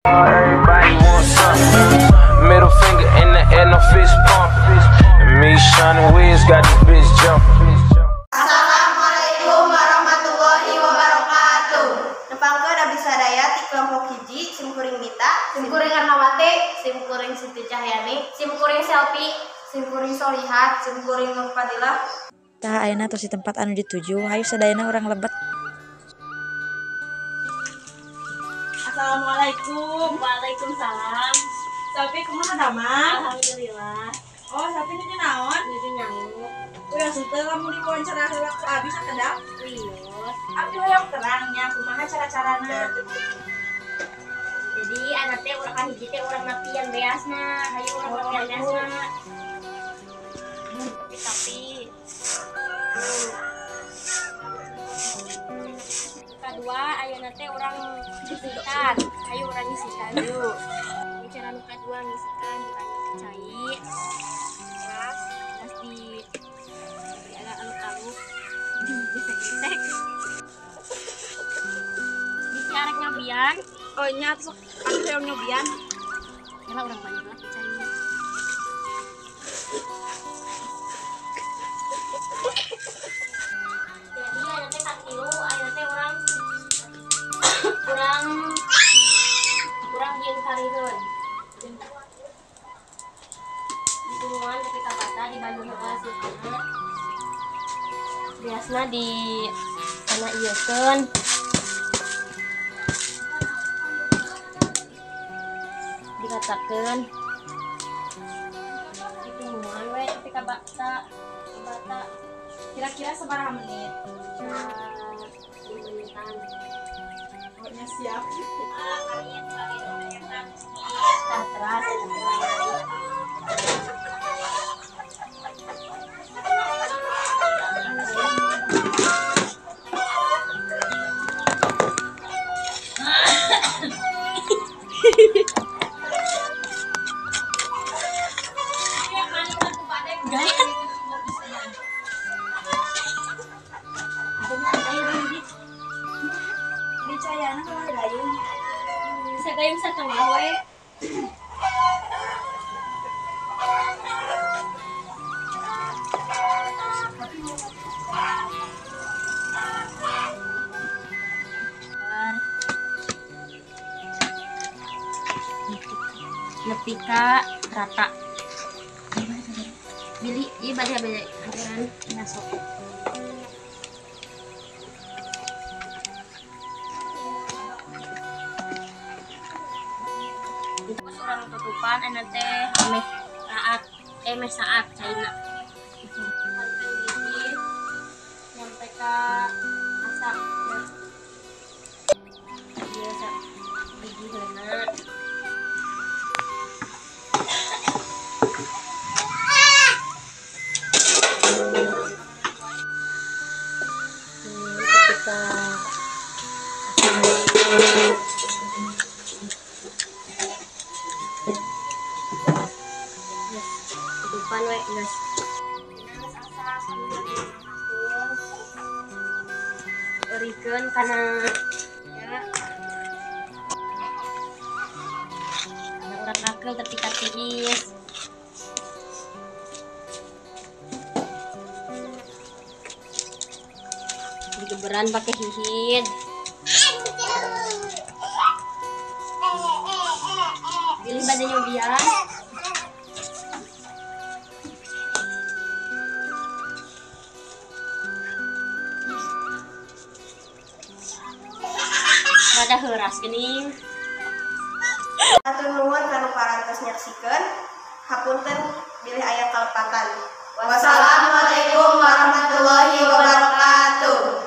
Everybody wants something. Middle finger in the air, no fist pump. And me, Sean and Wiz got this bitch jumping. Assalamualaikum warahmatullahi wabarakatuh. Nepangkeun abdi sadaya ti kelompok hiji, simkuring Dita, simkuring Arnawati, simkuring Siti Cahyani, simkuring Selvi, simkuring Solihat, simkuring Nur Fadilah. Tah ayeuna tos di tempat anu dituju, hayu sadayana urang lebet. Assalamualaikum. Waalaikumsalam. Sapi kumaha damang? Alhamdulillah. Oh, sapi nuju naon? Nuju nyanguk. Udah henteu lamun diwawancara heula ku abi sakedap. Wios. Abi hoyong terang nya kumaha cara-carana. Jadi anak teh urang kahiji teh urang napian beasna, hayu urang napian beasna. Tapi kedua ayeuna teh urang ngisikan, hayu urang ngisikan yuk. Cara nu kadua ngisikan dibanyak cai. Terus terus di aluk-aluk digesek-gesek. Bisi arek nyobian. Oh nya sok atuh hoyong nyobian. Kela urang banyak lah cai. Jadi ayeuna teh katilu, ayeuna teh urang urang urang jeung kariheun. Ditulungan tapi ka bata di Bandung heula sukana. Biasna di kana ieukeun. Diratakeun. Ditulungan we tapi ka bata, ka bata. Kira-kira sabaraha menit? 5 menitan. Pokoknya siap. Teras. Gayung satengah we. Nepi ka rata. Bili ieu bade bade hanteran masuk. Terus orang tutupan anak teh meh saat meh saat caina. Panteng gigi nyampe ka asak. Ieu sak gigi heuna. Ketika tutupan we geus. Geus asak eurikeun kana ya. Kana urang kakeul tapi katiis. Digeberan pakai hihid. Pilih bade nyobian. Rada heuras geuning. Hatur nuhun kanu parantos nyaksikeun. Hapunten bilih aya kalepatan. Wassalamualaikum warahmatullahi wabarakatuh.